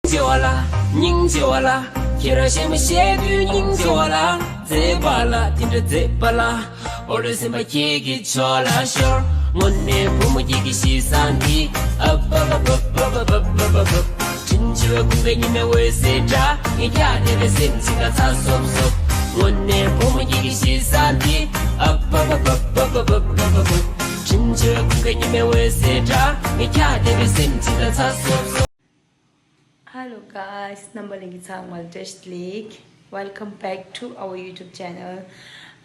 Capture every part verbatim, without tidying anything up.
ཆེ་བ་ལ། སྙིང་རྗེ་བ་ལ། ཁྱེད་རང་གཞན་མ་བཤད་དུས་སྙིང་རྗེ་བ་ལ། མཛེས་པ་ལ་དེ་འདྲ་མཛེས་པ་ལ། འོ་རེ་སེམས་པ་ཁྱེད་ཀྱི་ཕྱོགས་ལ་ཤོར། དངོས་གནས་བུ་མོ་ཁྱེད་ཀྱི་གཤིས་བཟང་འདི། ཨབ་ཨབ་ཨབ། དྲིན་ཆེ་བའི་ཁུངས་ཀྱི་ཉི་མའི་འོད་ཟེར་འདྲ། ངས་ཁྱེད་བལྟས་པས་སེམས་ཅིག་ལ་ཚ་སོབ་སོབ། དངོས་གནས་བུ་མོ་ཁྱེད་ཀྱི་གཤིས་བཟང་འདི། ཨབ་ཨབ་ཨབ། དྲིན་ཆེ་བའི་ཁུངས་ཀྱི་ཉི་མའི་འོད་ཟེར་འདྲ། ངས་ཁྱེད་བལྟས་པས་སེམས་ཅིག་ལ་ཚ་སོབ་སོབ། Hello guys, རྣམ་པ་ལྷན་རྒྱས་ཚང་མ་ལ་བཀྲ་ཤིས་བདེ་ལེགས། Welcome back to our YouTube channel.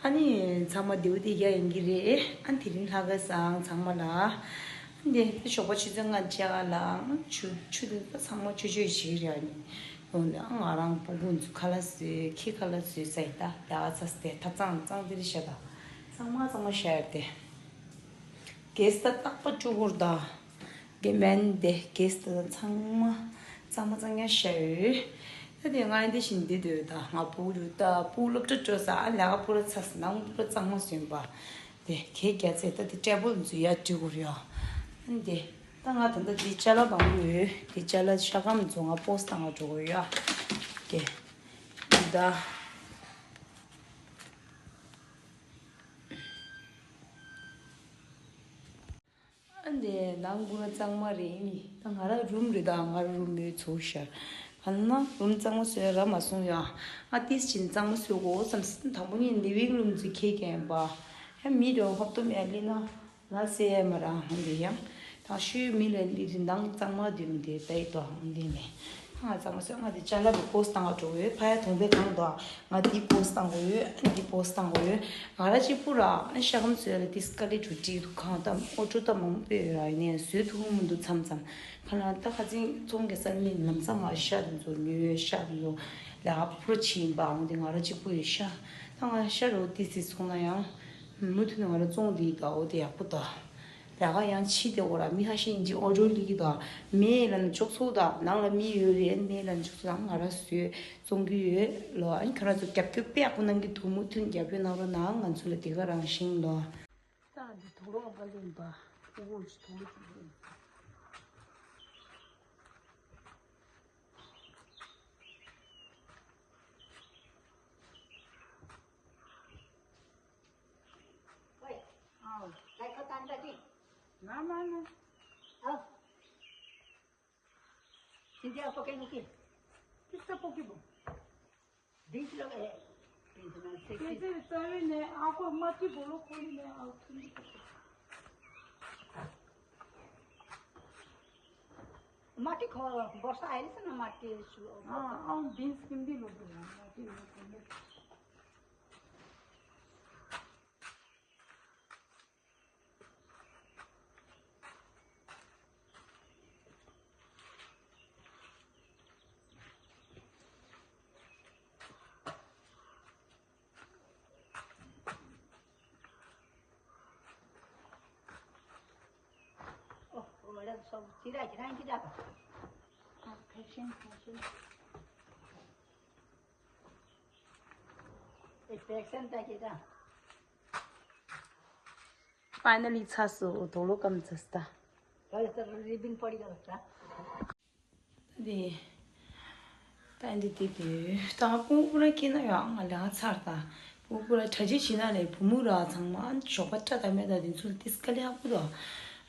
ཨ་ནི་ཚང་མ་བདེ་པོ་བདེ་རྒྱག་ཡིན་གྱི་རེད། ཨ་དེ་རིང་ལྷག་དཀར་བཟང་ཚང་མ་ལ། ཨ་འདི་ཞོགས་པ་ཆུ་ཚོད་ལྔ་བཅུ་ལ་ཆུ་ཆུ་དེ་ཚང་མ་ཆུ་ཆུ་ཞིག་རེད། ཨ་ནི་ཡོང་དུས་ཨ་ང་རང་སྤུ་གུ་ཚོ་ཁ་ལག་བཟོས། ཁྱི་ཁ་ལག་བཟོས་ཚར་ཡིན། ད་ལས་ཀ་ཚར་སྟེ་ཐབ་ཚང་ཚང་དེ་རེད་ཤག་ད་ཚང་མ་ཚང་མ་ཤར་ཏེ། གེ་སི་ད་རྟག་པར་བཅུག་དགོས་རེད་ད། དགེ་མན་དེ་གེ་སི་ད་ཚང་མ་གཙང་མ་གཙང་རྐྱང་བཞག་ཡོད། ད་དེ་ང་འདི་བཞིན་འདི་འདོད་ད་ང་སྤུ་གུ་ད་སྤུ་གུ་སློབ་གྲྭ་འགྲོ་ས། ཨ་ལས་ཀ་སྤུ་ར་ཚ་ས་ནང་སྤུ་ར་གཙང་མ་བཟོས་པ། དེ་གེ་རྒྱ་ཚེ་ད་དེ་ཊེ་བལ་འཛུལ་ཡ་འགྲིག་གོ་རེད་ཡ། ཨ་འདི་ད་ང་ད་ལྟ་འདི་ཅ་ལག་མང་པོ་ཡོད། འདི་ཅ་ལག་ཤ་སྐམ་ཚོ་ང་པོ་སི་ཊི་བཏང་ག་འགྲོ་གི་ཡོད་ཡ། དེ་འདི་ད། ཨ་འདི་ནང་སྒོ་ར་གཙང་མ་རེད་ནི། ད་ང་ར་རུམ་རེད་ད། ང་ར་རུམ་མེད་ཚོ་ཤར། ཕན་ན་རུམ་གཙང་མ་བཟོས་ར་མ་སོང་ཡ། ང་ཏིས་ཕྱིན་གཙང་མ་བཟོས་གོ་བསམ། དང་པོ་ཉིད་ལི་ཝིང་རུམ་ཚོ་ཁྱེད་ཀྱིས་ཡིན་པ། ཡ་མི་རེ་ཧོབ་ཏོ་མེད་ལི་ན་ང་སེ་མ་ར་ཧོན་དེ་ཡང་། ད་ཤུལ་མི་ལ་འདི་རིན་ཐང་གཙང་མ་དུས་མི་དེ་ད་ཡི་དོ་ཧོན་དེ་ནས། ང་གཙང་མ་བཟོས། ང་དེ་ཅ་ལག་གི་པོ་སི་ཊི་བཏང་ག་འགྲོ་གི་ཡོད། ཕ་ཡ་དོང་པའི་གང་དོ། ང་དེའི་པོ་སི་ཊི་བཏང་གི་ཡོད། ཨ་ནི་དེའི་པོ་སི་ཊི་བཏང་གི་ཡོད། ང་ར་གཅིག་པུ་ར་ཨ་ནི་ཤ་སྐམ་བཟོས་ལ་དེ་སྐ་ལེ་འགྲོ་ཅིག་འདུག་གང་ལྟར་ཨོ་ཊོ་ད་མང་པོ་ཡོད་ར། ཡིན་ནའི་བཟོས་ཐུབ་ཀྱི་མི་འདུག་མཚམས་མཚམས། ཁ་ལ་ད་ཁ་ཚིག་ཚོང་གི་སར་མི་ལམ་སང་ང་ཤ་དེ་ཚོ་ཉོས། ཤ་དེ་ཚོ་ལས་ཀ་ཕུ་ར་ཕྱིན་པ། འོ་དེ་ང་ར་གཅིག་པུ་ཡོད་ཤག་ད་ང་ཤ་རོ་དེ་སི་སོང་ན་ཡང་མུ་མཐུད་ནས་ང་ར་བཙོང་དེ་ཡིན་ད། འོ་དེ་ཡག་པོ་ད། ལས་ཀ་ཡང་ཕྱི་དེ་འོ་ར་མི་ཁ་ཤས་ཡིན་གྱི་ཨོ་ཌར་ལི་གི་ད། མེད་ལ་ནི་ཅོག་ཚོགས་ད། ནང་ལ་མི་ཡོད་རེད། མེད་ལ་ནི་ཅོག་ཚོགས་ད། ང་ར་བཟོས་བཙོང་གི་ཡོད་ལོ། ཨ་ནི་ཁྱོད་ར་ཚོ་རྒྱབ་སྐྱོར་དཔེ་ཡག་པོ་གནང་གི་འདུག་མུ་མཐུད་རྒྱབ་སྐྱོར་གནང་རོགས་གནང་། ང་ཚོ་ལ་དེ་ག་རང་བཞིན་ལོ། ད་འདི་དུག་ལོག་པ་ལེན་པ། ཨོ་ཅི་དུག་ལོག་པ་ལེན། ཨའོ། ད་ཁ་ཏང་ད་ཅི། ན་མ་ན། ཨ། ཅི་འདི་ཨ་པོ་ཀེ་ནོ་ཀེ། ཏི་ས་པོ་ཀེ་བོ། འདི་ལོ་ཨེ། འདི་ན་སེ་ཀེ་ཀེ་ཙེ་རྩ་བའི་ནས་ཨ་ཁོ་མ་ཏི་བོ་ལོ་ཁོ་ལི་ནས་ཨ་ཁོ་ནི། མ་ཏི་ཁོ་བོ་ས་ཨེ་ལི་ས་ན་མ་ཏི་ཤུ་ཨོ། ཨ་ཨ་བིན་སི་ཀིན་འདི་ལོ་བོ་ཡ་མ་ཏི་ལོ་ཁོ་ནི། ཨོ། ཨོ་ལགས་སོ། ཅི་ར་ཅི་ར་ཅི་ར་ག་ཨ་ཕེ་ཤན་ཕེ་ཤན། ཨེ་ཕེ་ཤན་ད་ཅི་ར། ཕའི་ནལ་ལི་ཚར་སོང་། དུག་ལོག་སྐམ་ཚར་སོང་། ད་ཡ་ཚར་རི་བིན་པ་ལི་ག་ལ་ཚར། དེ། ད་འདི་དེ་དུས་ད་སྤུ་གུ་ར་སྐྱེས་ན་ཡང་ང་ལས་ཀ་ཚར་ད། སྤུ་གུ་ར་གྲྭ་ཆས་བྱིན་ན་ལས་བུ་མོ་ར་ཚང་མ་ཨ་ནི་ཞོགས་པ་སྐྲ་དང་མེ་དང་དེ་ཚོ་ཏིས་དཀའ་ལས་ཁག་པོ་ད།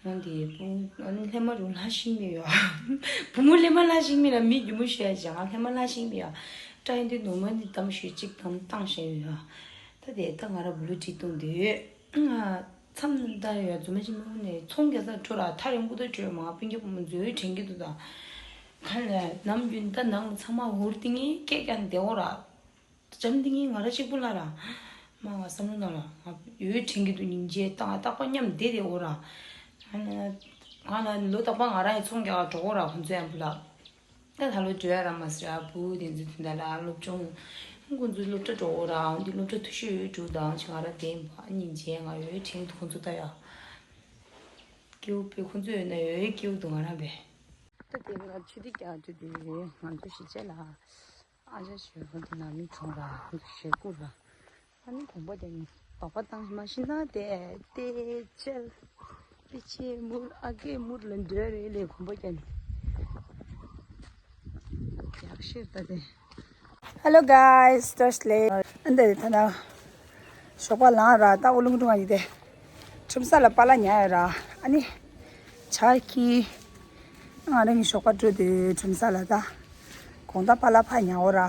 འོན་ཏེ་སྤུ་གུ་ཨ་ནི་སླེབས་མ་རུང་ལྷ་ཤིང་མེད་ཡོད། བུ་མོ་སླེབས་མ་ལྷ་ཤིང་མེད་ལ་མི་རྒྱུ་མོ་ཤོད་ཡ་བྱ། ང་སླེབས་མ་ལྷ་ཤིང་མེད་ཡ། སྐྲ་ཡིན་དུས་ནོར་མ་ནི་གཏམ་ཤོད་ཅིག་གཏམ་བཏང་བཞག་ཡོད་ཡ། ད་དེ་ད་ང་ར་བུ་ལུ་ཁྲིད་གཏོང་དུས། མཚམས་ད་ཡོད་རྫུན་མ་ཅིག་མི་འོང་ནས་ཚོང་རྒྱག་ས་འགྲོ་ར། ཐག་རིང་པོ་ད་བྲོས་མ་སྤུན་ཀྱག་བུ་མོ་མཛོད་དྲན་གྱི་འདུག་ད་ག་ལ་ནམ་རྒྱུན་ད་ནང་ཚང་མ་འུར་ཏིང་ངེ་སྐད་རྒྱག་བསྡད་འོ་ར། འཇམ་ཏིང་ངེ་ང་ར་གཅིག་པུ་ལ་ར། མ་ང་བསམ་བློ་ནང་ལ་ང་འུར་དྲན་གྱི་འདུག་སྙིང་རྗེ་ད་ང་རྟག་པར་མཉམ་བསྡད་བསྡད་འོ་ར། ང་ལ་ལོ་རྟག་པར་ང་རང་ཡི་ཚོང་རྒྱག་ག་འགྲོ་འོ་ར་ཁོང་ཚོ་ཡང་བུ་ལ། ད་ད་ལོ་འགྲོ་ཡ་ར་མ་ཟེར་ཨ་བུ་དེ་ཚོ་དེ་འདྲ་ལ་སློབ་སྦྱོང་། ཁོང་ཚོ་སློབ་གྲྭ་འགྲོ་འོ་ར་འོན་ཏེ་སློབ་གྲྭ་ཐུ་ཤོས་ཡོད་འགྲོ་དང་ཅི་ང་ར་བསྡད་ཡིན་པ་སྙིང་རྗེ་ང་ཡོད་དྲན་ཁོང་ཚོ་ད་ཡ། སྐྱེ་བོ་པས་ཁོང་ཚོ་ཡོད་ན་ཡོད་སྐྱེ་བོ་འདུག་ང་རང་པས། ད་དེ་ང་ཆུ་ཐིགས་རྒྱག་རྒྱུ་དེ་ང་ཚོ་གཞིས་བྱེས་ལ་ཨ་ཅག་ཞོལ་པོ་དེ་ནང་མི་གྲོངས་ར་ང་ཚོ་ཞེ་སྐུ་ར། ཨ་ནི་གོམ་པ་རྒྱག་ནི་སྦག་སྦག་བཏང་མ་ཤི་ན་དེ་དེ་ཅལ་དེ་ཆེ་མུར་ཨ་ཀེ་མུར་ལ་འདྲ་རེད་ལས་གོམ་པ་རྒྱག་ནི། ཤེར་ད་དེ། Hello guys, firstly. ཨ་འདི་ད་ད་ཞོགས་པ་ལངས་ར། ད་ཨོ་ལུང་ཀྲུང་ང་ཡི་དེ་ཁྲོམ་ས་ལ་པཱ་ལགས་ཉར་ཡོད་ར། ཨ་ནི་ཆ་ཁྱི་ང་རང་གི་ཞོགས་པ་འགྲོ་དེ་ཁྲོམ་ས་ལ། ད་གོང་ད་པཱ་ལགས་ཕ་ཉར་འོ་ར།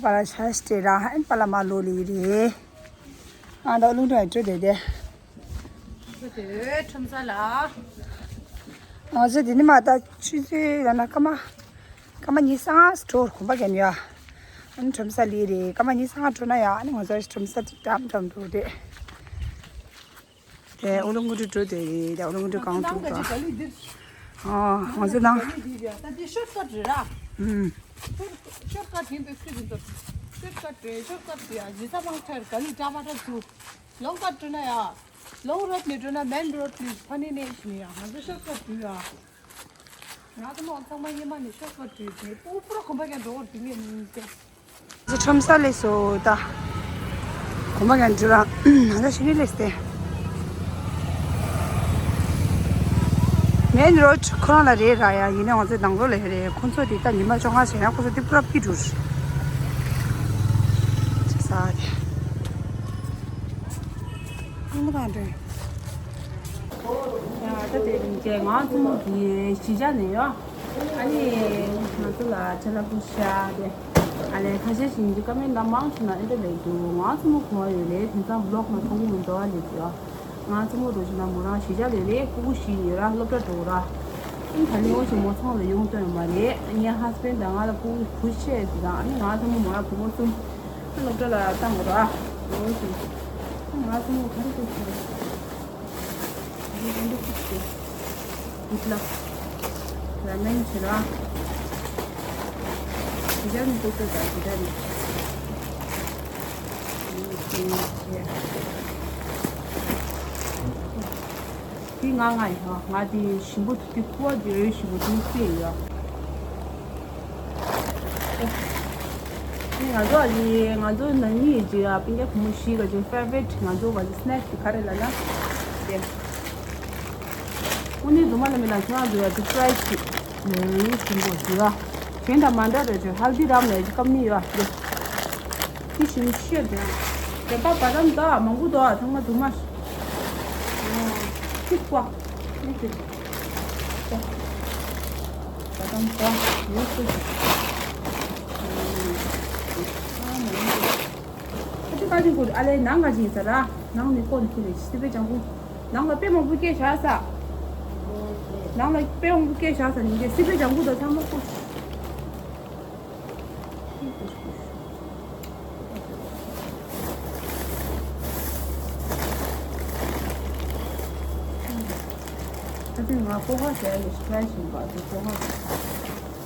པཱ་ལགས་ཆ་སྤྲད་ར། ཨ་ནི་པཱ་ལགས་མ་ལོ་ལི་རེད། ཨ་ད་ཨོ་ལུང་ཀྲུང་ང་འགྲོ་དེ་དེ། ཁྲོམ་ས་ལ། ང་ཚོ་དེ་ནི་མ་ད་ཆུ་ཚོད་ཡོད་ན་སྐར་མ་སྐར་མ་ཉི་ཤུ་ལྔ་འགྲོ་གོམ་པ་རྒྱག་ཡ། ཨ་ནི་ཁྲོམ་ས་ལི་རེད། སྐར་མ་ཉི་ཤུ་ལྔ་འགྲོ་ན་ཡ། ཨ་ནི་ང་ཚོ་ཁྲོམ་ས་དེ་འགྲམ་འགྲམ་འགྲོ་དེ། དེ་ཨོ་ལུང་ཀྲུང་འགྲོ་དེ་རེད། དེ་ཨོ་ལུང་ཀྲུང་གང་འགྲོ་ད། ཨ་ང་ཚོ་ནང་། ད་དེ་ཤོར་ཀ་ཊི་རེད་ར། ཨུམ། ཤོར་ཀ་ཊི་ཡིན་པའི་ཁུལ་ཡིན་ཏོ། ཤོར་ཀ་ཊི་རེད། ཤོར་ཀ་ཊི་ཡ། གཞི་རྩ་མང་ཆེར་ག་ལི་འདྲ་མ་འདྲ་ཚུ། ལོང་ཀ་ཊི་འགྲོ་ན་ཡ། ལོང་རོཌ་ནས་འགྲོ་ན་མེན་རོཌ་ནས་ཕ་ནི་ནས་ཤི་ནི་ཡ། ང་ཚོ་ཤོར་ཀ་ཊི་ཡ། ང་ཚོ་མོ་ཚང་མ་ཉི་མ་ནས་ཤོར་ཀ་ཊི་དེ་པོ་པོ་ར་གོམ་པ་རྒྱག་འགྲོ་བར་དེ་ངས་མིན་ཏེ། ཁྲོམ་ས་ལས་སོ་ད། གོམ་པ་རྒྱག་འགྲོ་ར། ང་ཚོ་ཤི་ནི་ལས་ཏེ། མེན་རོཌ་ཁོ་རང་ལ་རེད་ར་ཡ། ཡིན་ནའི་ང་ཚོ་ནང་ལོགས་ལ་རེད། ཁོ་ཚོ་དེ་ད་ཉི་མ་བཅོ་ལྔ་བྱས་ན་ཁོ་ཚོ་དེ་པུ་ར་ཕི་འགྲོ་ར། ཅི་ས་དེ། ཨང་རང་འདྲ། ཡ་ད་དེ་རིང་ཁྱེད་ང་ཚོ་མོ་གི་གཞིས་ཆགས་ནས་ཡོད། ཨ་ནི་ང་ཚོ་ལ་ཅ་ལག་པོ་ཤ་དེ། ཨ་ལས་ཁ་ཤས་ཤིག་འདི་ཀ་མེད་ན་མང་ཆུ་ན་ཨེ་འདྲ་ལས་འདུག་ང་ཚོ་མོ་གོ་བ་ཡོད་ལས་དེང་སང་བི་ལོག་ན་མཐོང་གི་མི་འདུག་ཨ་ལས་ཀྱི་ཡོད། ང་ཚོ་མོ་རོ་ཆུ་ན་མོ་རང་གཞིས་ཆགས་ལས་རེད། ཕྲུ་གུ་བཞི་ཡོད་ར། སློབ་གྲྭ་འགྲོ་གི་ར། ཨིན་ད་ལེ་འོ་ཆུ་མོ་ཚང་ལ་ཡོང་དོན་ཡོད་མ་རེད། ངའི་ཧས་བྷེན་ཌི་དང་ང་ལ་ཕྲུ་གུ་བུ་ཤེས་དེ་དང་ཨ་ནི་ང་ཚོ་མོ་མོ་ར་བུ་མོ་གསུམ། སློབ་གྲྭ་ལ་བཏང་དགོས་ར། འོ་ཆུ། ང་ཚོ་མོ་ག་རེ་དགོས་ཀྱི་རེད། འདི་འདི་ཅིག་ཅིག་འདི་ལ་ར་མེན་བྱེད་ར། འདི་འདྲ་ནི་ཏོག་ཏོག་དང་འདི་འདྲ་ནི། འདི་ང་ང་ཡིན་ཧ། ང་འདི་ཞིམ་པོ་འདི་ཁུ་བ་འདི་ཞིམ་པོ་འདི་བཙལ་ཡོད། ང་ཚོ་ཨ་ལི་ང་ཚོ་ནང་མི་ཡི་རྗེས་ཨ་སྤུན་ཀྱག་བུ་མོ་བཞི་ག་ཚོད་ཕེ་ཝ་རི་ཊི་ང་ཚོ་ག་ཚོད་སི་ནེག་སི་དེ་ག་རེ་ལབ་ན་དེ། དངོས་གནས་རྫུན་མ་ལབ་མི་ལ་ཁྱེད་རང་ཚོ་ཡ་དེ་ཊི་རའི་བྱེད་ལས་ཞིམ་པོ་ཞུ་ཡ། གཞན་དང་མ་འདྲ་རེད་ཅོ། ཧལ་དི་རམ་ལ་ཡ་ཅི་ཀམ་ནི་ཡོད་ཨ་དེ། དེ་ཞིམ་ཤེས་དེ། དེ་པ་བ་དམ་ད་མང་པོ་འདུག་ཨ། ཚང་མ་རྫུན་མ་ཤི་ཀ་ནི་དེ། བ་དམ་ད་ཡོད་ཚོད་ཀྱི། ཨ་མ་ཡིན་ཚོད། ཁ་ཅིག་ཁ་ཅིག་གོ་ཨ་ལས་ནང་ང་ཅིག་ཡིན་ས་ར། ནང་ནི་ཀོ་ནི་ཁུ་ལེ་སི་པེ་ལྗང་གུ། ནང་ལ་དཔེ་མང་པོ་སྐྱེས་བཞག་ས། ནང་ལ་དཔེ་མང་པོ་སྐྱེས་བཞག་ས་ནི་འདི་སི་པེ་ལྗང་གུ་དང་ཚང་མ་ཀོ། ད་ཐེངས་ང་ཀོ་ཧ་ཟེར་ཡ་ལས་ཤི་ཀྲའི་བྱེད་པ་དེ་ཀོ་ཧ་ཟེར།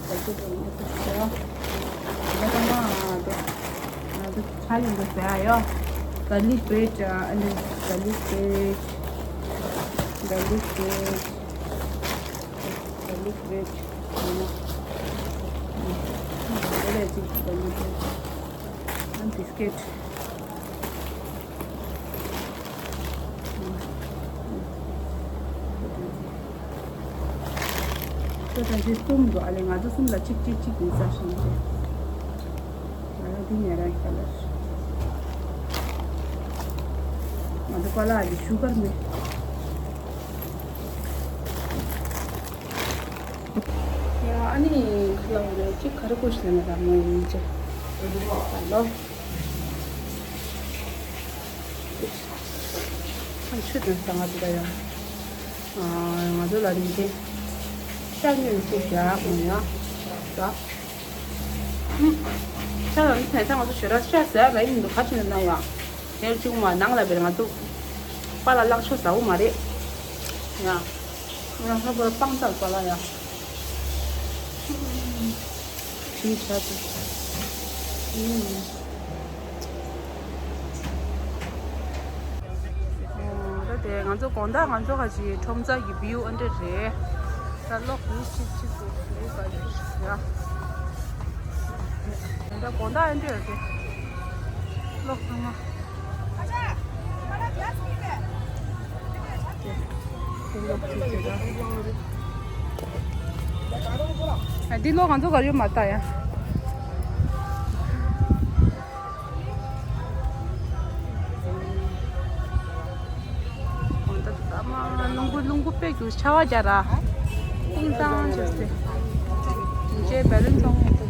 ད་ཅི་ད་ཡིན་ཟེར་ཡ། ད་ད་ང་ད་ང་ད་ཆ་ཡིན་ད་ཟེར་ཡ་ཡོ། ག་ལིག་བྷེ་རེཌ་ཨ་ནི་ག་ལིག་བྷེ་རེཌ། ག་ལིག་བྷེ་རེཌ། ག་ལིག་བྷེ་རེཌ་ཡིན་ན། དེ་ལས་ཅིག་ག་ལིག་བྷེ་རེཌ། ཨ་ནི་བི་སི་ཀེཊ། ཁོ་ད་ཅི་གསུམ་འདུག་ཨ་ལས་ང་ཚོ་གསུམ་ལ་གཅིག་གཅིག་གཅིག་ཡིན་ས་ཞིག་རེད། ང་རང་འདི་ཉལ་རང་ཁ་ལ། ང་ཚོ་པཱ་ལགས་ཀྱི་ཤུ་གར་མེད། ཡ་ཨ་ནི་ཁ་ལ་འོ་ལ་གཅིག་ག་རེ་བསྐུར་ཞིག་ལ་ང་རང་མོ་ཡིན་ཅེ། ཨ་ལོ། ཨ་ཆུ་དང་ས་ང་ཚོ་ད་ཡང་། ང་ཚོ་ལ་རིན་ཆེན་ཤ་ཉོས་ནས་བཞག་མོ་ཡ། ད་ཤ་ལ་ནི་ད་ང་ཚོ་ཞོ་ར་ཤ་ཟ་ལ་ཡིན་འདུག་ག་ཅི་ན་ན་ཡ། དེར་གཅིག་མ་ནང་ལ་བེར་ང་ཚོ་པཱ་ལགས་ལག་ཤོ་ཟ་འོ་མ་རེད་ཡ། ང་ལྷག་པར་སྤང་ཚར་པཱ་ལགས་ཡ། ཞིམ་ཆ་ཚ། ད་དེ་ང་ཚོ་དགོང་དག་ང་ཚོ་ཁ་ཅིག་ཁྲོམ་ས་གི་བིའུ་ཨ་འདྲ་རེད། ད་གློག་མི་གཅིག་གཅིག་ཏུ་བིའུ་ག་ཡོད་ཡ། ད་དགོང་དག་ཨ་འདྲ་ཡོད་དེ། གློག་ཚང་མ། ཨ་འདི་གློག་ང་ཚོ་ག་ཡོད་མ་ལྟ་ཡ། རླུང་བུ་རླུང་བུ་དཔེ་རྒྱུ་ཆར་པ་རྒྱག་ར། ཏིང་ཏང་བྱས་ཏེ། ཉིན་བྱེད་བེ་ལུན་ཚོང་ངེ་དེ།